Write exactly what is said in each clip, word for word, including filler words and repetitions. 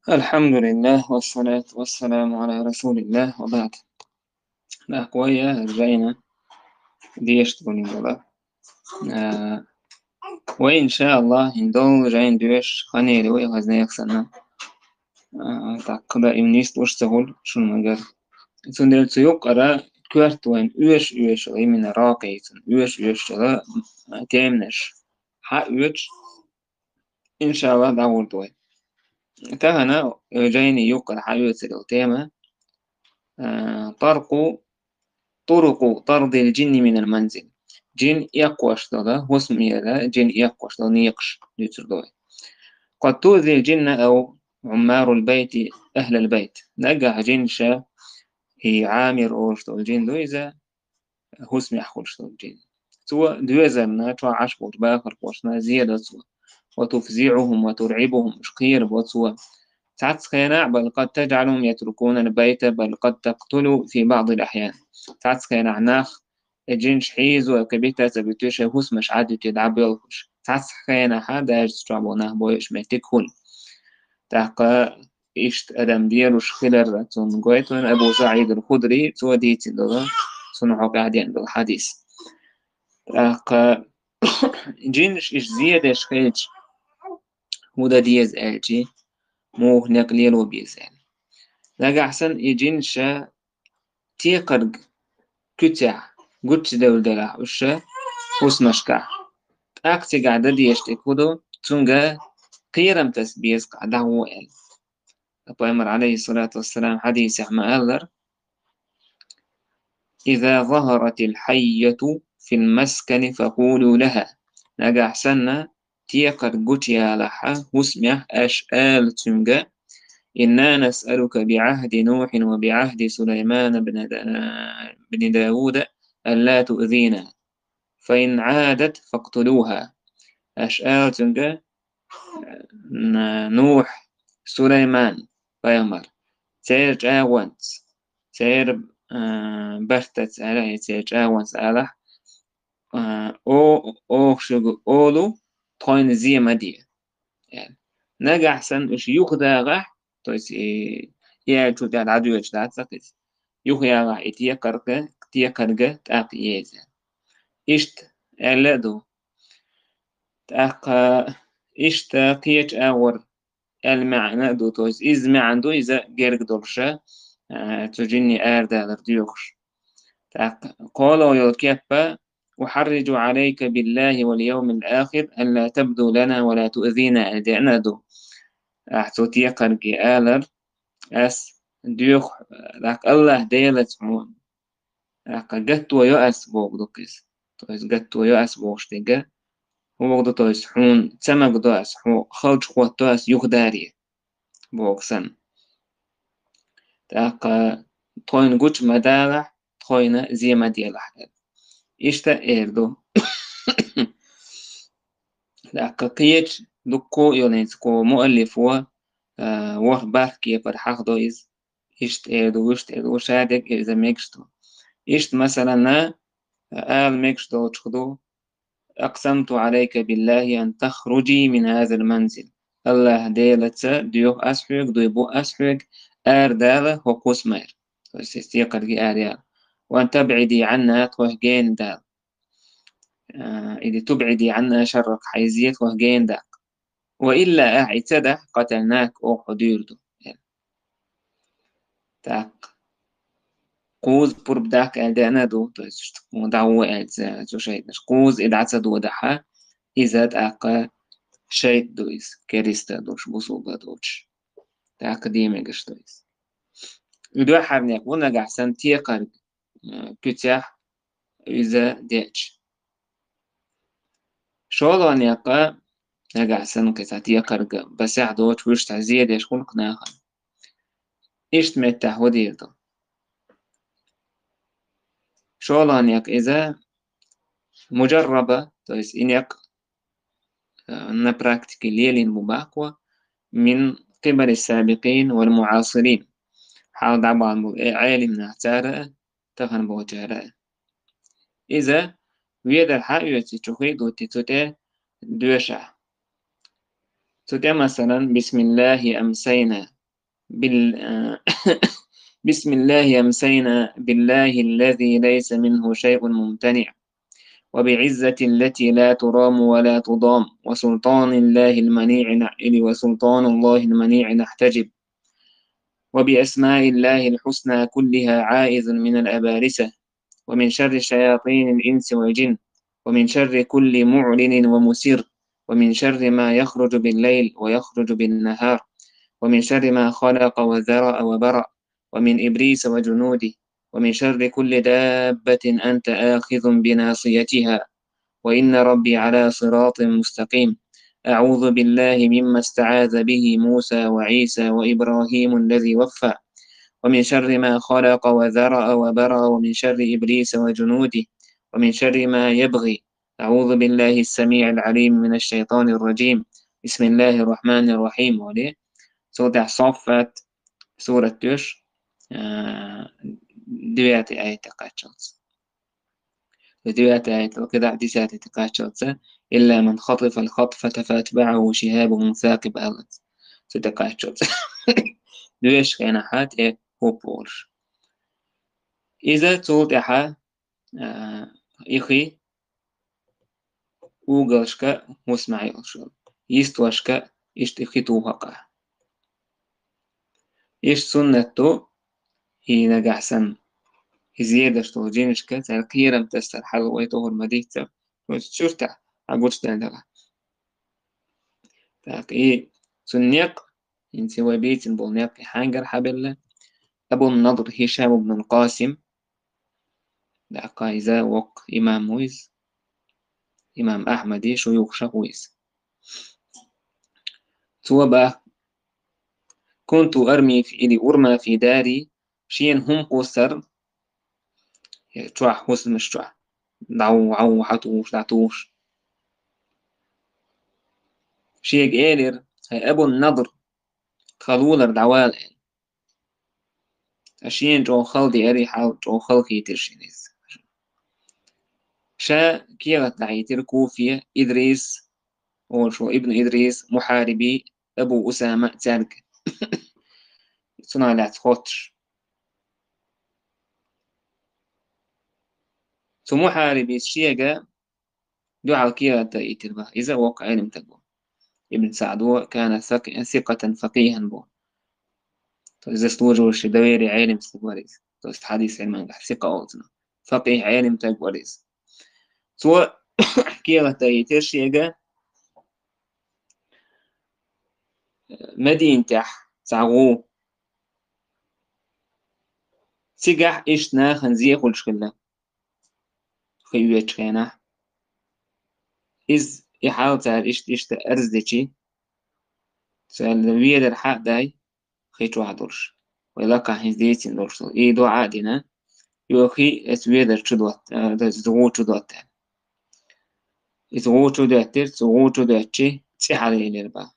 الحمد لله والصلاة والسلام على رسول الله وبعد. ДӀахо вай жайна деша долаш дола. А, вай, иншааллахӀ, хӀинца дола жайна дош ханери вай хазна яхсанна. А, так, да, им нислуш ца хула шун магар. Цундела цу юкъара коьрта вайна оьш-оьшала, именно ракъийцун оьш-оьшала, а, теманаш хьаоьцуш, иншааллахӀ, дӀагӀоргда вай. Тахан, э, жайна юкъара хьаоьцур йола тема, э, طرق، طرق طرد الجن من المنزل. Жин эккхош дола, хӀусамера жин эккхош дола некъаш дуьйцур ду вай. قد تؤذي الجن أو عمار البيت أهل البيت. Нагахь жинаш, и Ӏамир олуш долу жин ду иза, хӀусамехь хуьлуш долу жин. Цо доьзална, чохь Ӏаш болчу бахархошна зе до цо. وتفزعهم وترعبهم, уьш кхерабо цо. Цхьацца хенахь, بل قد تجعلهم يتركون البيت بل قد تقتل في بعض الأحيان. Цхьацца хенахь нах, и жинаш хьийзо, кхин бита ца буьтуш, шайн хӀусамаш Ӏадуьтуш дӀабоьлхуш. Цхьацца хенахь даже цу чохь болу нах бойуш меттиг хуьлу. ТӀаккха иштта адам лелош хилар цунна гойту вайна Абу СаӀид ал-Худри, цо дийцина долу, цунна хьокъехь деана долу хьадис. ТӀаккха жинаш иштта зе деш хилча, хӀун дан деза аьлча, муха некъ лело беза аьлла. Нагахь санна и жинаш текхарг куьцехь гучудевлла делахь уьш хӀусамашкахь, тӀаккха цигахь дан дезаш дерг хӀун ду, цуьнга кхерам таса беза-кх дӀагӀо аьлла. Пайхамар, Ӏалайхиссалату вассалам, хьадисехь ма-аллара: إذا ظهرت الحية في المسكن فقولوا لها. Нагахь санна текхарг гучуялахь хӀусамехь, аш ала цуьнга: إنا نسألك بعهد نوح وبعهد سليمان بن، بن داود ألا تؤذينا. فإن عادت فاقتلوها. Аш ала цуьнга, н-, Нухь, Сулайман пайхамар, церан чӀагӀонца, церан, а, бартаца аьлла, я церан чӀагӀонца алахь, а, о-, оха шуьга олу, тхойна зе ма де, аьлла. Нагахь санна уьш юхадагӀахь, то есть и, и аьлла чу тӀехь дӀадоьдуш дац-кх иза. Юхаялахь и текхарг, текхарг тӀаккха еза. Иштта аьлла а ду. ТӀаккха иштта кхечу агӀор аьлла маьӀна а ду, то есть иза маьӀна ду, иза герга долуша, а, цу жинийн арадалар доьхуш. ТӀаккха кхоалгӀа йолу кеп а: أحرج عليك بالله واليوم الآخر ألا تبدو لنا ولا تؤذينا, аьлла деана а ду. Ахь цу текхарге алар: ас доьху, тӀаккха АллахӀ Делаца хьуна, тӀаккха гатто йо ас бохург ду-кх иза. То есть гатто йо ас бохуш дерг, хӀун бохург ду, то есть хьуна ца магадо ас, хьо халчу хӀотто ас юхадаре бохург санна. ТӀаккха тхойна гучу ма далахь, тхойна зе ма делахь, аьлла. Иштта эр ду. ТӀаккха кхечу дуккха а йолу хӀинца кху муаллифо, а, ворхӀ-бархӀ кепара хьахдо иза. Иштта эр ду, вуьшта эр ду, ша дерг иза мегаш ду. Иштта, масалан, а, ала мегаш долчух ду: أقسمت عليك بالله أن تخرجي من هذا المنزل. АллахӀ Делаца доьху ас хьоьга, дуй бу ас хьоьга, арадала хӀокху хӀусамера. То есть иза текхарге араяла. وأن تبعدي عنا, тхох гена дала. А, или تبعدي عنا شرك, хьайн зе тхох гена даккха. وإلا, ахь и ца дахь, قتلناك, оха хьо дуьйр ду, аьлла. Так. Кхузза пурба даккха аьлла деана а ду, то есть, дӀагӀо аьлла цу шайтӀанаша. Кхузза и дӀа ца додахь, иза тӀаккха шайтӀа ду иза, кериста а долуш, бусулба а доцуш. ТӀаккха де мегаш ду иза. И дуьххьара некъ ву нагахь санна текхарг, э, куьцехь иза деача. ШолгӀа некъ, нагахь санна кхин цхьа текхарг басехь доцуш, вуьш цхьа зе деш хуьлу-кх нахана. Иштта меттехь хӀун дийр ду? ШолгӀа некъ иза муджарраба, то есть и некъ, э, на практике лелийна бу баккхо, من قبل السابقين والمعاصرين. Хьалха дӀабахана болу э, Ӏелим нах цара а, тахана болчара а. Иза ведар хьаоьцу, чу хи а дутти, цу тӀе доьшахь. Цу тӀе, масалан, بسم الله أمسينا, بال-، بسم الله أمسينا بالله الذي ليس منه شيء ممتنع، وبعزة التي لا ترام ولا تضام، وسلطان الله المنيع نع-، وسلطان الله المنيع نحتجب، وبأسماء الله الحسنى كلها عائذ من الأبارسة، ومن شر شياطين الإنس والجن، ومن شر كل معلن ومسر، ومن شر ما يخرج بالليل ويخرج بالنهار، ومن شر ما خلق وذرأ وبرأ، ومن إبليس وجنوده، ومن شر كل دابة أنت آخذ بناصيتها، وإن ربي على صراط مستقيم. أعوذ بالله مما استعاذ به موسى وعيسى وإبراهيم الذي وفى، ومن شر ما خلق وذرأ وبرأ، ومن شر إبليس وجنوده، ومن شر ما يبغي. أعوذ بالله السميع العليم من الشيطان الرجيم. بسم الله الرحمن الرحيم. Цул тӀехьа Саффат сурат доьшу, а, девятый аят кхаччалца. Девятый аят, кхидӀа десятый кхаччалца: «إلا من خطف الخطفة فأتبعه شهاب ثاقب», аьлла. Цу тӀе кхаччалца. Доьшучу хенахь тӀе хӀоппа волуш. Иза цул тӀаьхьа, а, и хи угалшка хӀусамехь йолуш йолу, йистошка иштта и хи туху хьакха. Иштта суннат ду, и нагахь санна, и зедаш долу жинашка, цаьрга кхерам тасар хьал вай тохур ма дийццара, оцу чуьртахь хьан гучудаьлла. Так, и цуьнан некъ, хӀинца вай бийцина болу некъ, и хьаьнгара хьабелла, Абу Надр Хишам ибн Къасим, даккха иза воккха имам ву иза. Имам Ахьмади шуюхша ву иза. Цо баха: «كنت أرمي في، или أرمى في داري», шена хӀума кхуссар, я чохь, хӀусамаш чохь, дӀа ву, вӀа ву, хьан тухуш, дӀа тухуш. Шега элира: «ХӀай Абу Надр, тхан лулара дӀавала», – аьлла. Ткъа шена чӀогӀа хала деара и хьал, чӀогӀа халахийтира шена иза. Ша кехат дахьийтира Куфе Идрис, олуш ву Ибн Идрис, Мухьариби, Абу Усама цаьрга. Цунах лаьцна хоттуш. Цу Мухьарибис шега дуьхьал кехат даийтира баха. Иза воккха Ӏелим стаг ву. Ибн Саъд ву, кана сак-, сикъатан факъихьан ву. То есть заслуживающий доверия Ӏелим стаг вара иза. То есть хьадис Ӏилмангахь сикъа олу цунах. Факъихь Ӏелим стаг вара иза. Цо кехат даийтира шега Мединатехь цхьа гӀу. Цигахь иштта нахана зе хуьлуш хилла. Хи оьцучу хенахь. Иза и хьал цара иштта-иштта арз дечи, цара ведар хьа а дай, хи чохь долуш. Вай лакхахь хӀинца дийцина долуш долу. И доӀа а дина, йо хи эцу ведар чу дотта, а, иза гӀу чу дотта. Иза гӀу чу доьттира, цу гӀу чу доьттичи, цӀе хьалаелира баха.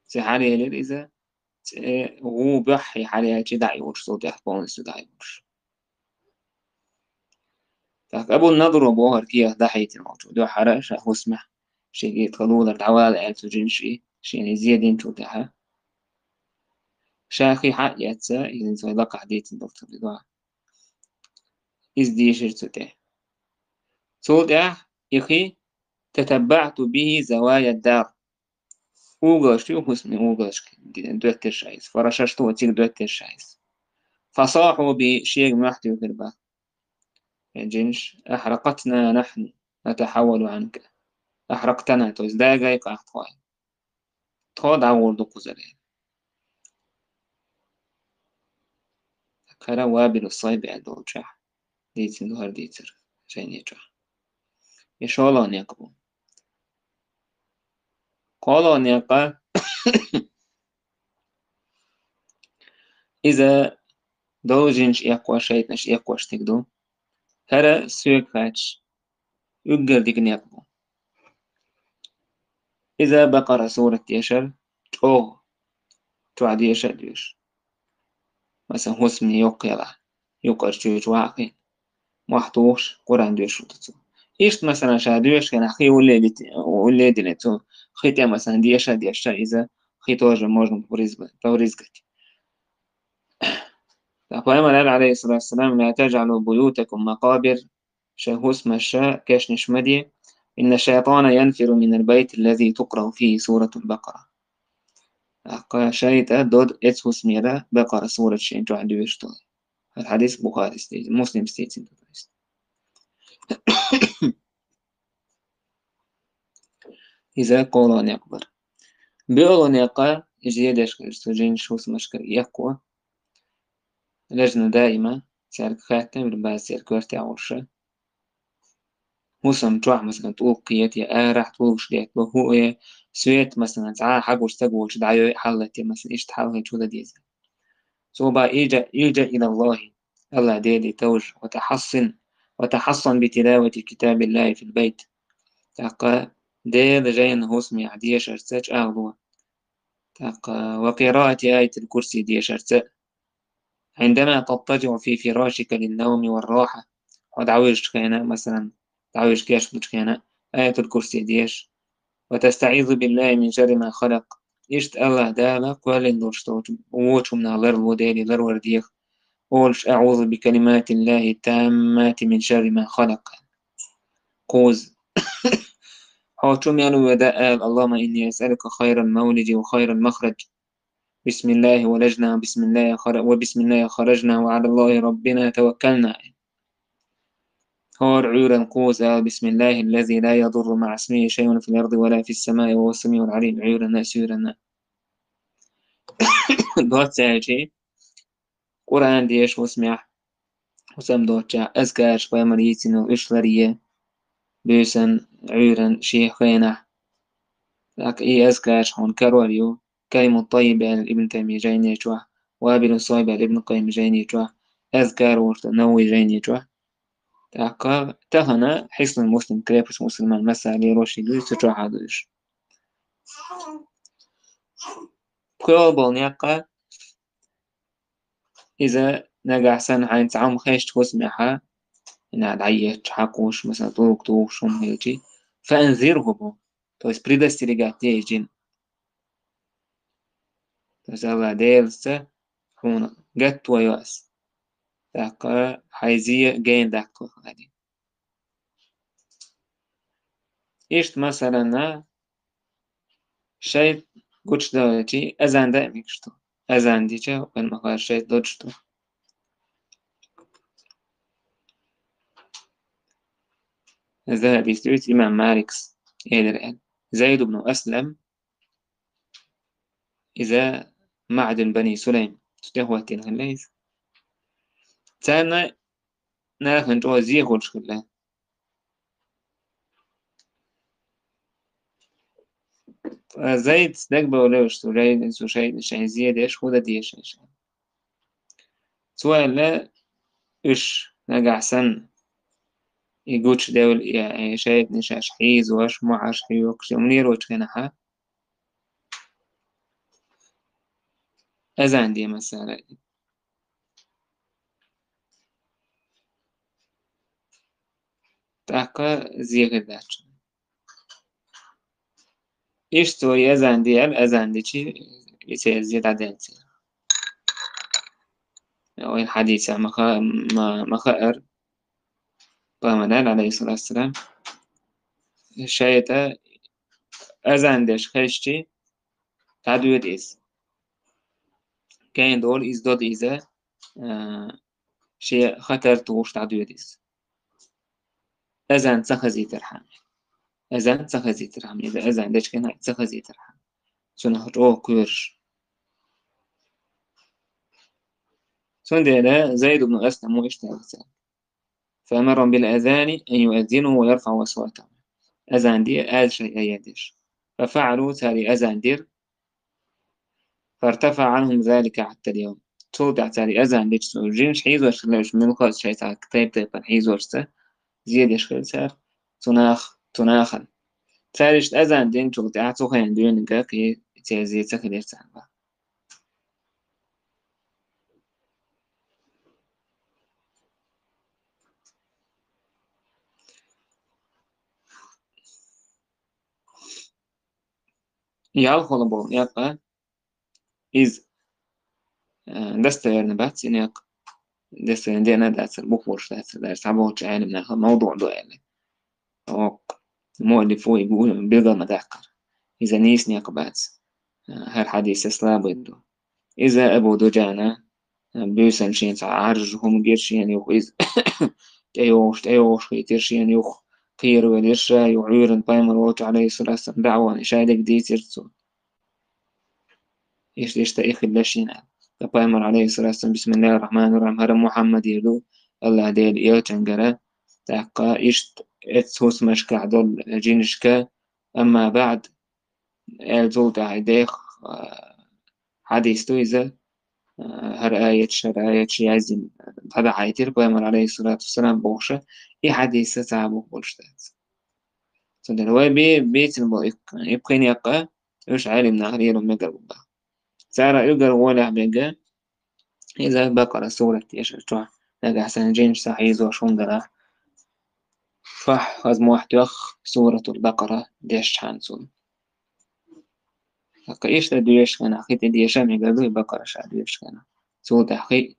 ЦӀе хьалаелира иза, цӀе гӀу буьххье хьалаелчи дӀа а йолуш, цул тӀаьхьа полностью дӀа а йолуш. ТӀаккха Абу Надро бохура кехат дахьийтина волчо, дуьххьара ша хӀусамехь, шега и тхан лулара дӀавала аьлла цу жинаш и, шена и зе динчул тӀаьхьа. Ша хи хьа а эцна, иза вай лакхахь дийцина долчу дуьхьа. Иза дийшира цу тӀе. Цул тӀаьхьа и хи تتبعت به زوايا الدار. Угалш ю, хӀусамийн угалш доьттира ша иза. Фарашаш ту цига доьттира ша иза. فصاحوا بي, шега мохь туьйхира баха. Э, жинаш, أحرقتنا نحن نتحول عنك. أحرقتنا, то есть дагайкъа ахь тхо. Тхо дӀагӀур ду кхузара. Кхара Вабилу Сайби аьлла долчохь дийцина ду хӀара дийцар шайна чохь. И шолгӀа некъ бу. КхоалгӀа некъ, иза долу жинаш эккхош, шайтӀанаш эккхош стиг ду. ХӀара соьга хаьтташ, уггар дика некъ бу. Иза Бакъара сурат дешар, чӀогӀа чохь деша а доьшу. Масала, хӀусамне йоккха ялахь, юкъара чоьчу ваха хи, мохь тухуш, Къуръан доьшур ду цо. Иштта, масала, ша доьшуш хенахь хи улле дити-, улле дина цо, хи тӀе, масала, деша а дешча, иза кхы тоже можно побрызгать. Ткъа пайхамара аьлла, عليه الصلاة والسلام: «لا تجعلوا بيوتكم مقابر». Шайн хӀусамаш кешнаш ма де. «إن الشيطان ينفر من البيت الذي تقرأ فيه سورة البقرة». ТӀаккха шайтӀа дод эц хӀусамера Бакъара сурат шен чохь доьшуш долу. ХӀара хьадис Бухарис дийцина, Муслимс дийцина ду. Иза кхоалгӀа некъ бара. БоьалгӀа некъ, иза зе деш хилча, цу жинаш хӀусамашкара эккхо. Лажна даима, цаьрга хаьттина, бир баьзза церан коьртехь волуша. ХӀусам чохь, масалан, тӀулг кхета, я арахь тӀулгаш детта, хӀу я, свет, масалан, цхьа а хьагуш ца гочу, дӀайой, хьаллатте, масалан, иштта хьалхе чу дан деза. Цо бан: «الجأ، الجأ إلى الله». АллахӀ Деле товжа, «وتحصن، وتحصن بتلاوة كتاب الله في البيت». ТӀаккха Делан жайна хӀусамехь дешарца чӀагӀло. ТӀаккха «وقراءة آية الكرسي» дешарца. «عندما تضطجع في فراشك للنوم والراحة». Хьо дӀавуьжучу хенахь, масалан, дӀавуьжуш гечдечу хенахь, Аятул Курси деша. «وتستعيذ بالله من شر ما خلق». Иштта АллахӀ Дала кхоьллина долуш долчу вочу хӀуманах ларло, Деле ларвар деха. Олуш: «أعوذ بكلمات الله التامات من شر ما خلق». Кхузза. Хьо чу мел ву, ала: «اللهم إني أسألك خير المولد وخير المخرج. بسم الله ولجنا، بسم الله خر-، وبسم الله خرجنا، وعلى الله ربنا توكلنا». ХӀора Ӏуьйранна кхузза ала: «بسم الله الذي لا يضر مع اسمه شيء في الأرض ولا في السماء وهو السميع العليم». Ӏуьйранна, суьйранна. Доцца аьлчи, Къуръан деша хӀусамехь, хӀусам доцчехь, азкараш пайхамара йийцина йолу уьш ларъе, буьйсанна, Ӏуьйранна, шен хенахь. ТӀаккха и азкараш хьуна карор ю, «Калимат таййиба» аьлла Ибн Таймия жайни чохь, «Вабилу саййиб» аьлла Ибн Къаййим жайни чохь, «Азкар» олуш ду Навави жайни чохь. ТӀаккха тахана Хьиснул Муслим, крепость мусульман, масала лелош ю, цу чохь а ду уьш. ПхоьалгӀа болу некъ, иза нагахь санна хьайна цхьа хӀума хезча хӀусамехь, нагахь дӀаетташ, хьакхуш, масала, тӀулг тухуш хӀума хилчи, «فأنذره», бу. То есть предостерегать де и жин. То есть АллахӀ Делаца хьуна гатто йо ас. ТӀаккха хьайн зе гена даккха хьайна. Иштта, масалана, шайтӀа гучудалчи азан дан а мегаш ду. Азан дича, вайн ма-хаъара, шайтӀа додуш ду. Захьабис дуьйцу, имам Маликс элира аьлла. Зайд ибн Аслам, иза МаӀдин Бани Сулайм, цу тӀехӀоттийна хилла иза. Царна нахана чӀогӀа зе хуьлуш хилла. Зайдас дагабевлла, уьш цу жай-, цу шайтӀа шайн зе деш, хӀун дан деза шайн. Цо аьлла, уьш нагахь санна, и гучудевлла, и, и шайтӀанаш шаьш хьийзош, мохьаш хьоькхуш, и хӀума лелочу хенахь, азан де, масала. ТӀаккха зе хир дац. Иштта цо и азан де аьлла, азан дичи, и церан зе дӀадаьлла церан. Вайн хьадисехь ма-, ма-, ма-хаъара, пайхамара аьлла, Ӏалайхиссалату вассалам, шайтӀа азан деш хезчи, дӀадоьду иза. Гена долу иза, доду иза, а, шен хатар тухуш дӀадоьду иза. Азан ца хазийтархьама. Азан ца хазийтархьама. Иза азан дечу хенахь ца хазийтархьама. Цунах чӀогӀа кхоьруш. Цундела Зайд ибн Аслам ву иштта аьлла цаьрга: «فأمرهم بالأذان أن يؤذنوا ويرفعوا أصواتهم». Азан де, аз шайн айъа деш. «ففعلوا», цара и азан дира. «فارتفع عنهم ذلك حتى اليوم». Цул тӀаьхьа цара и азан дича, цу жинаш хьийзош хилла, уьш муьлхха а шайн цхьа тайп-тайпана хьийзошца, зе деш хилла цара, цу нах-, цу нахана. Цара иштта азан динчул тӀаьхьа цу хенахь дуьйна кхин церан зе ца хилира царна. ЯлхолгӀа болу некъ, Иза, э, достоверно бац и никъ, достоверно дена дацар, бух болуш дацар, дара цхьаболчу Ӏелам наха мавдуъ ду аьлла. Оккха муаллифо и бу-, билгал ма даккхара. Иза нийса никъ бац. Э, хӀара хьадис слабый ду. Иза Абу Дуджана, э, буьйсанна шена цхьа Ӏаржа хӀума гира шена юха иза. ТӀейогӀуш, тӀейогӀуш хийтира шена юха. Кхеравелира ша юха Ӏуьйранна пайхамар волчу, алейхиссалату вассалам, даӀван, и шадерг дийцира цо. Иштта, иштта и хилла шена. Ткъа пайхамар, алейхиссалату вассалам, бисмиллахир рахманир рахим, хӀара Мухьаммад яр ду, Аллах Делан элчангара, тӀаккха иштта эцу хӀусамашкахь долу жинашка, амма баъд, аьлла цул тӀаьхьа деха, а, хьадис ду иза, а, хӀара аяташ, хӀара аяташ яздина, дӀадахьийтира пайхамар, алейхиссалату вассалам, бохуша, и хьадис а цхьа а бух болуш дац. Цундела вай бе-, бецина болу и, и пхи некъ а, уьш Ӏелам наха лело мегар бу баха. Цара уьгар гӀолехь бега, иза Бакъара сурат дешар чохь, нагахь санна жинаш схьахьийзош хӀума дара. Чохь хаза мохь тоьхна Суратул Бакъара дешчхьана цунна. ТӀаккха иштта доьшуш хенахь, хи тӀе деша мегар ду и Бакъара ша доьшуш хенахь. Цул тӀаьхьа хи,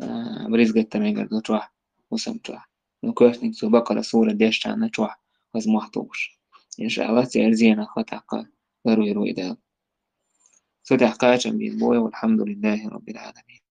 а, бризгатта мегар ду чохь, хӀусам чохь. Ну, коьртаниг цо Бакъара сурат дешчхьана чохь хаза мохь тухуш. Иншааллах, церан зенах тӀаккха лар вийр ву и Дала. Цу тӀехь кхачам бийр бу вай, валхьамдулиллахи раббил Ӏаламин.